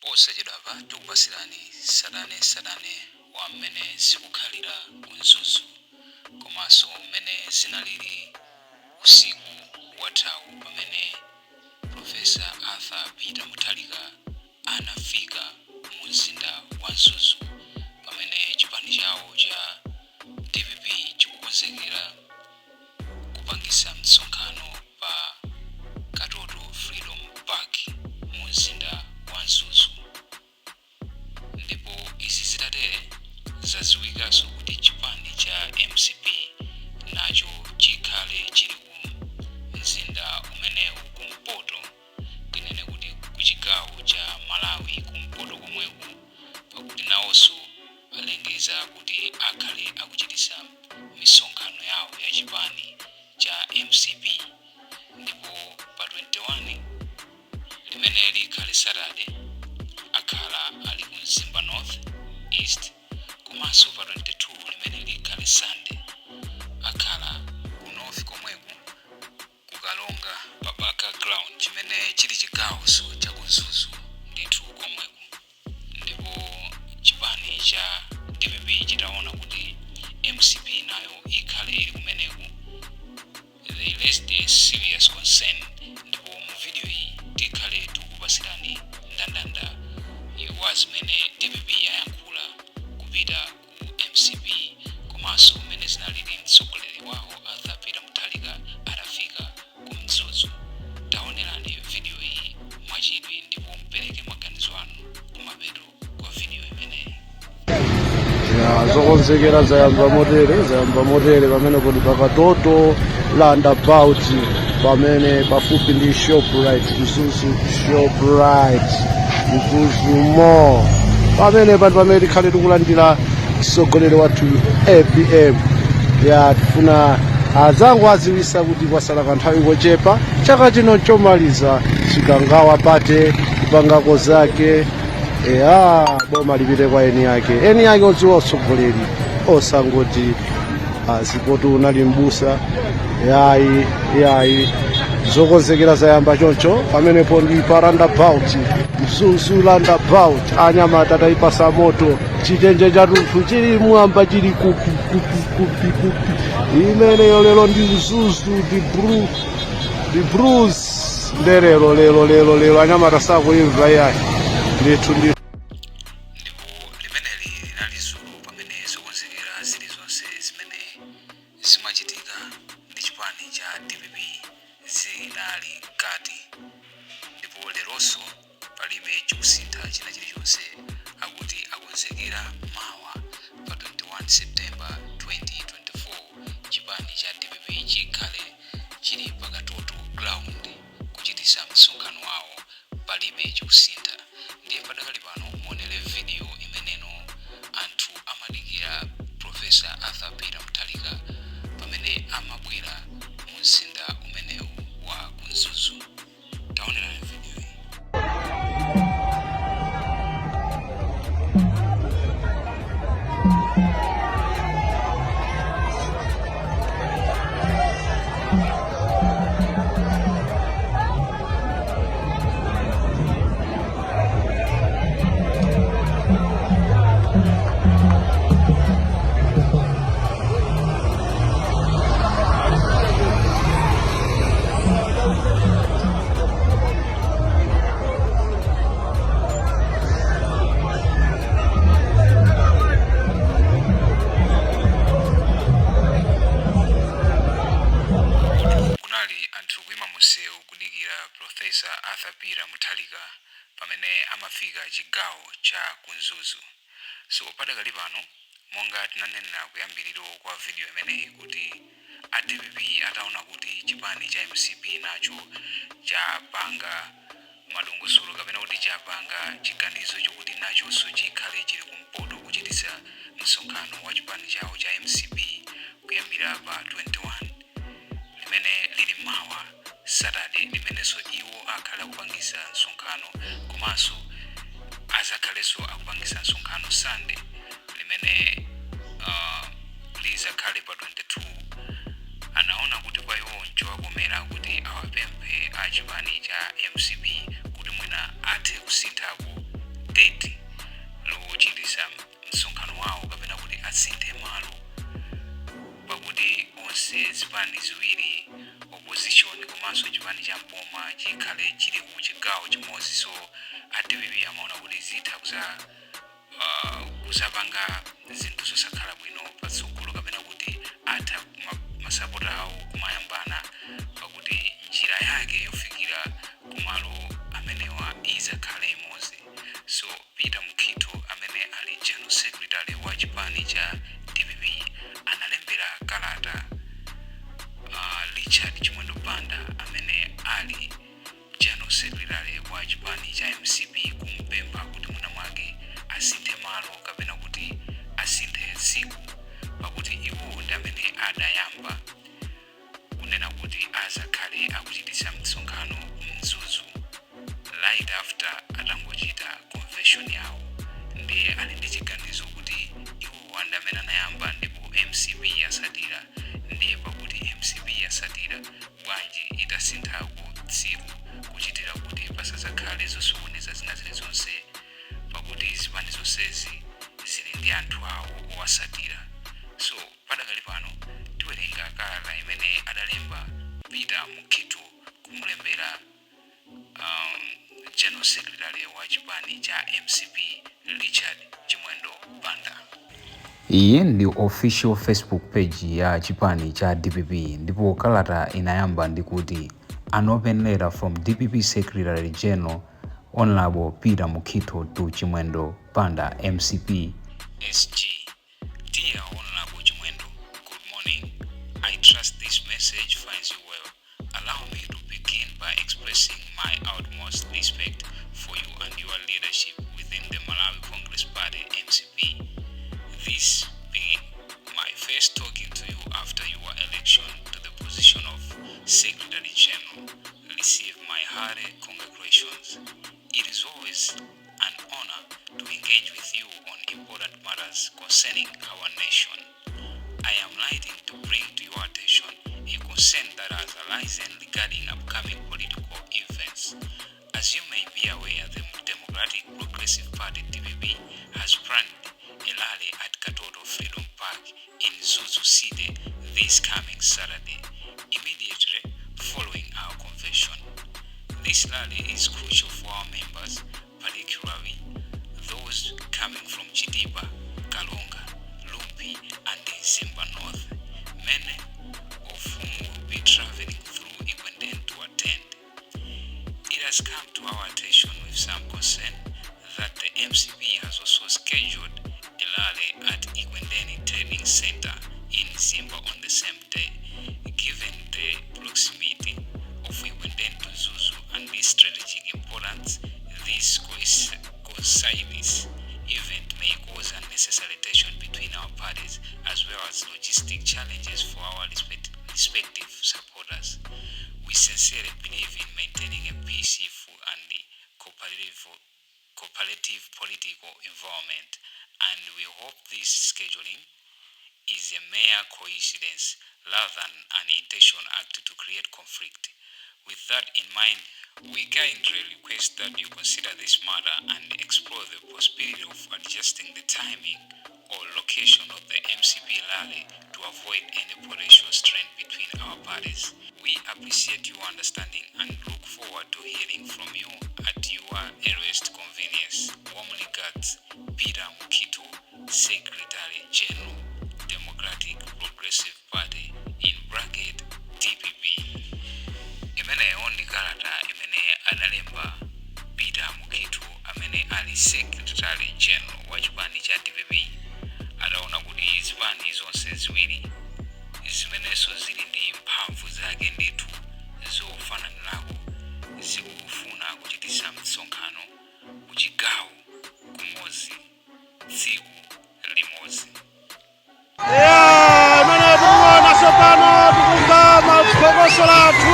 Posachedwapa tikupasirani tsatanetsatane wa mmene zikukhalira ku Mzuzu komanso mmene zinalili usiku wathawu pamene Professor Arthur Peter Mutharika anafika mu mzinda wa Mzuzu pamene chipani chawo cha dpp chikukonzekera kupangisa msonkhano pa Katoto Freedom Park mu mzinda wa Mzuzu. Ndipo izi zitatere, zadziwikanso kuti chipani cha mcp nacho chikhale chili ku mzinda umenewu kumpoto, tinene kuti kuchigawo cha Malawi kumpoto komweku, pakuti nawonso alengeza kuti akhale akuchititsa misonkhano yawo ya chipani cha mcp ndipo pa 21 limene likhale Saturday akhala ali ku Mzimba North East komanso pa 22 limene likhale Sunday akhala ku North komweku ku Karonga pa Baka Ground chimene chili chigawonso cha ku Mzuzu ndithu komweku. Ndipo chipani cha dpp chitaona kuti mcp nayo ikhale ili kumeneku, they raised a serious concern. Ndipo mu video iyi tikhale tikukupasirani ndandanda wa zimene dpp yayankhula kupita ku mcp komanso mmene zinalili mtsogoleri wawo Arthur Peter Mutharika atafika ku Mzuzu. Taonerani video iyi mwachidwi ndipo mupereke maganizo anu kumapeto kwa video imeneyi. Ya, zokonzekera zayamba motere, zayamba motere pamene kuti pa Katoto roundabout pamene pafupi ndi Shoprite, Mzuzu Shoprite, Mzuzu Mall, pamene pano pamene tikhale tikulandira mtsogoleri wathu APM. Ya, tifuna azangu aziwisa kuti kwasala kanthawi kochepa, chaka chino chomaliza, Chikangawa Party kupangako zake. Eya, boma lipite kwa eni ake, eni ake odziwa utsogoleri, osangoti azipoti unali mbusa. Yayi, yayi, zokonzekera zayamba choncho. Pamenepo ndi pa roundabout, Mzuzu roundabout. Anyamata tayipasa moto, chichenje chathunthu chili mwamba, chili kupi kupi kupi kupi. Imeneyo lero ndi Mzuzu, ndi bru ndi bruce nde lero lero lero lero anyamata sakuimva iyayi, ndithu ndithu. Ndipo limeneli linali dzulo pamene zokonzekera zilizonse zimene zimachitika ndi chipani cha dpp zinali mkati. Ndipo leronso palibe chikusintha china chilichonse, akuti akonzekera mawa pa 21 September 2024 chipani cha dpp chikhale chili pa Katoto Ground kuchitisa msonkhano wawo, palibe chikusintha. Ndiye padakali pano muonere video imeneno anthu amadikira Professor Arthur Peter Mutharika pamene amabwera mu mzinda umenewu wa ku Mzuzu. Taonerani video iyi. Kunali anthu kuima munsewu kudikira Professor Arthur Peter Mutharika pamene amafika chigawo cha ku Mzuzu. So padakali pano, monga tinanenera kuyambiriro kwa video imeneyi kuti a dpp ataona kuti chipani cha mcp nacho chapanga madongosolo kapena kuti chapanga chiganizo chokuti nachonso chikhale chili kumpoto kuchititsa msonkhano wa chipani chawo cha mcp kuyambira pa 21 limene lili mawa Saturday, limenenso iwo akhale akupangisa msonkhano komanso azakhalenso akupangisa msonkhano Sunday limene lizakhale pa 22, anaona kuti kwa iwo nchowakomera kuti awapemphe a chipani cha mcp kuti mwina athe kusinthako komanso chipani cha mboma chikhale chili ku chigawo chimodzi. So a DPP amaona kuti zitha kuzapanga zinthu zosakhala bwino patsogolo, kapena kuti atha masapota awo kumayambana, pakuti njira yake yofikira kumalo amenewa izakhale imodzi. So Peter Mukhito, amene ali general secretary wa chipani cha DPP, analembera kalata Richard Chimwendo Banda, amene ali general secretary wa chipani cha MCP, kumpempha kuti mwina mwake asinthe malo kapena kuti asinthe tsiku, pakuti iwo ndi amene adayamba kunena kuti azakhale akuchititsa msonkhano Mzuzu right after atangochita convention yawo. Ndiye ali ndi chiganizo kuti iwo ndi amene anayamba ndipo MCP yasatira. Ndiye pakuti MCP yasatira, bwanji itasinthako tsiku, kuchitira kuti pasazakhale zosokoneza zina zilizonse, pakuti zipani zonsezi zili ndi anthu awo owasatira. So padakali pano tiwerenga kalata imene adalemba Peter Mukhito kumulembera general secretary wa chipani cha MCP, Richard Chimwendo Banda. Iyi ndi official Facebook page ya chipani cha DPP, ndipo kalata inayamba ndi kuti, "An open letter from DPP Secretary General Honorable Peter Mukhito to Chimwendo Banda, MCP SG. Dear Honorable Chimwendo, good morning. I trust this message finds you well. Allow me to begin by expressing my utmost respect for you and your leadership within the Malawi Congress Party, MCP. This being my first talking to you after your election to the position of Secretary General, receive my hearty congratulations. It is always an honor to engage with you on important matters concerning our nation. I am writing to bring to your attention a concern that has arisen regarding upcoming political events. As you may be aware, the Democratic Progressive Party, DPP, has planned a rally at Katoto Freedom Park in Mzuzu City this coming Saturday, immediately following our convention. This rally is crucial for our members, particularly those coming from Chitipa, Karonga, Rumphi, and Mzimba North, many of whom will be traveling through Ekwendeni to attend. It has come to our attention with some concern that the MCP has also scheduled a rally at Ekwendeni Trading Center in Mzimba on the same day. Given the proximity of Ekwendeni to Mzuzu and its strategic importance, this coincidence event may cause unnecessary tension between our parties as well as logistic challenges for our respective supporters. We sincerely believe in maintaining a peaceful and cooperative political environment, and we hope this scheduling is a mere coincidence rather than an intentional act to create conflict. With that in mind, we kindly request that you consider this matter and explore the possibility of adjusting the timing or location of the MCP rally to avoid any potential strain between our parties. We appreciate your understanding and look forward to hearing from you at your earliest convenience. Warm regards, Peter Mukhito, Secretary General, Democratic Progressive Party, in bracket DPP. Imeneyo ndi kalata imene adalemba Peter Mukhito, amene ali Secretary General wa chipani cha DPP, adaona kuti zipani zonse ziwiri zimenenso zili ndi mphamvu zake ndithu zofananirako zikufuna kuchititsa msonkhano ku chigawo kumodzi, tsiku limodzi. Ya, imene tikuona tsopano, tikumva maphokoso lathu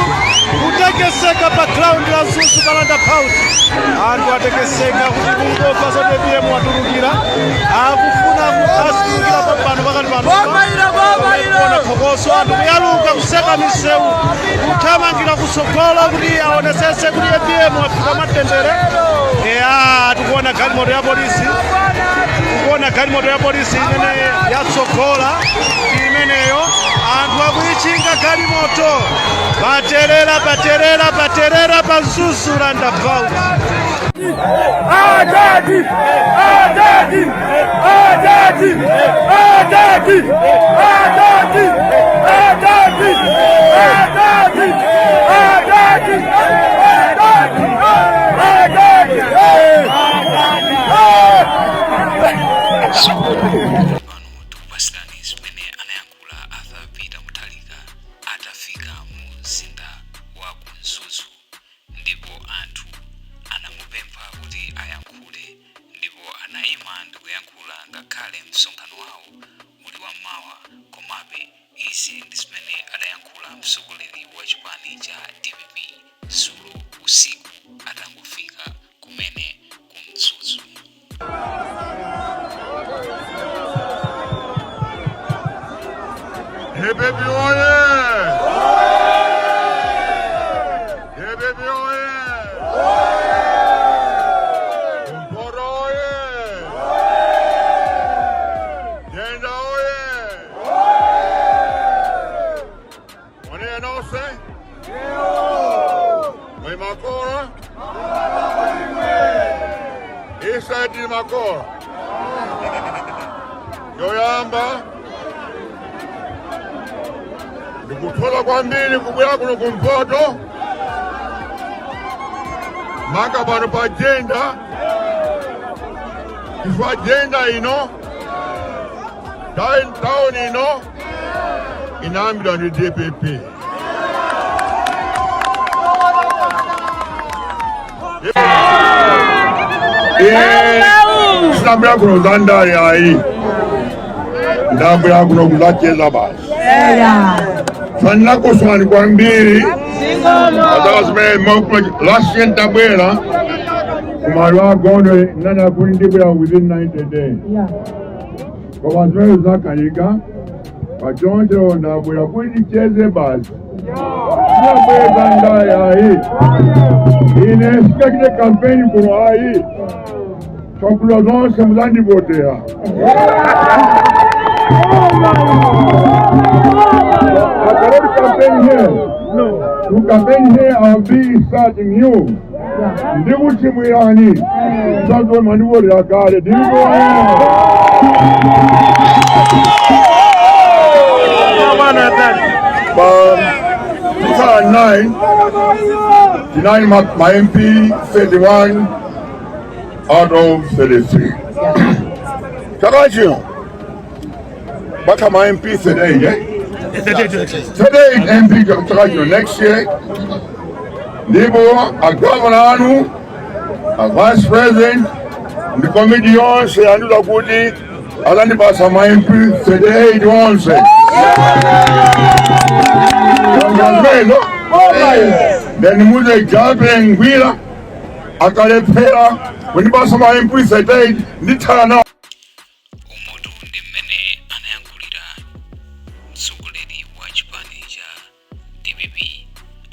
kutekeseka pa ground la Mzuzu pa roundabout. Anthu atekeseka kuti kungomva zoti APM watulukira, akufuna asitulukira pano pakati pano. Kuona phokoso, anthu kuyaluka, kuseka misewu, kuthamangira kutsogolo kuti aonesese kuti APM afika mwamtendere. Ya, tikuona galimoto ya polisi, tikuona. Mukuiona galimoto ya polisi imene yatsogola ndi imeneyo. Anthu akuyichinga galimoto. Paterera, paterera, paterera pa Mzuzu roundabout. Adadi! Adadi! Adadi! Adadi! Adadi! Adadi! Adadi! Adadi! Adadi! Adadi! Pano tikupasirani zimene anayankhula Arthur Peter Mutharika atafika mu mzinda wa ku Mzuzu, ndipo anthu anamupempha kuti ayankhule, ndipo anayima ndikuyankhula ngakhale msonkhano wawo uli wammawa. Komabe izi ndi zimene adayankhula mtsogoleri wa chipani cha DPP dzulo usiku atangofika kumene ku Mzuzu. DPP oye! DPP oye! Kumpoto oye! Jenda oye! Moni nonse? Muli makolo? Ise tili makolo. Yoyamba ndikuthola kwambiri kubwera kuno kumpoto, maka pano pa Jenda, chifukwa Jenda ino, town ino inayambidwa ndi DPP. Sinabwera kuno zandale ayi, ndabwera kuno kuzacheza basi. Saninakuswani kwambiri ataka zimene last year ntabwera kumalo agondwe nani akuti ndibwera within 90 days, koma zimene zakanika pachoncho ndabwera kuti ndicheze basi. Sinabwera ndale ayi, ine sikachite kampeni kuno ayi. Chakula zonse muzandivotera. I cannot campaign here. To campaign here, I'll be insulting you. Ndikuchimwirani. Sazo mandivotera kale. Ndiko. Pa 2009, tinali ma MP 31 out of 33. Chaka chino baka ma MP 38, eh? 38 MP chaka chino, next year. Ndipo a governor anu, a vice president ndi komiti yonse yandiuza kuti azandipasa ma MP 38 onse. Ngazvelo then muze Jape Ngwira akalephera kundipasa ma MP 38, ndithala nawo. Umutu ndi mmene anayankhulira mtsogoleri wa chipani cha DPP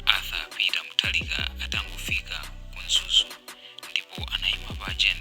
Arthur Peter Mutharika atangofika ku Mzuzu, ndipo anayima pa Jenda.